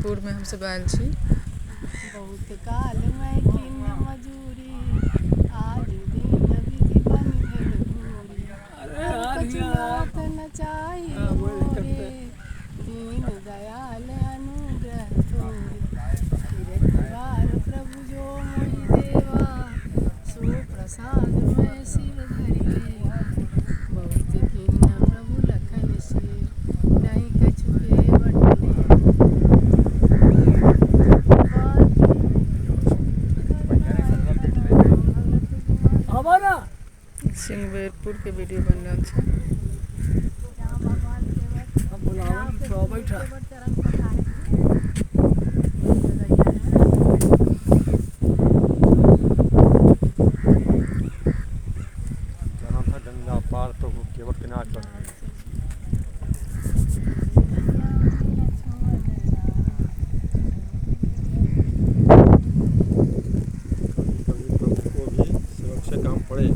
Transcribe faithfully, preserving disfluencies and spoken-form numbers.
दूर में हम सब आयल छी। बहुत काल मैं कीन मजूरी, आज दिन विधि बन भेल भूरी। अरे यार, कछुआत न चाही हाँ, वो मोरे, करते। दीन दयाल अनुग्रह तोरे। फिरत बार प्रभु जो मोहि देवा, सो प्रसाद मैं सिर धरि लेवा। बहुत कीन प्रभु लखन से, नहीं कछु के बटले। हमारा सिंहबैरपुर के वीडियो बन रहल छै। हम बुलावन तो बैठा। जाना था गंगा पार प्रभु केवट के नाच पर। कभी कभी प्रभु को भी सुरक्षा काम पड़े।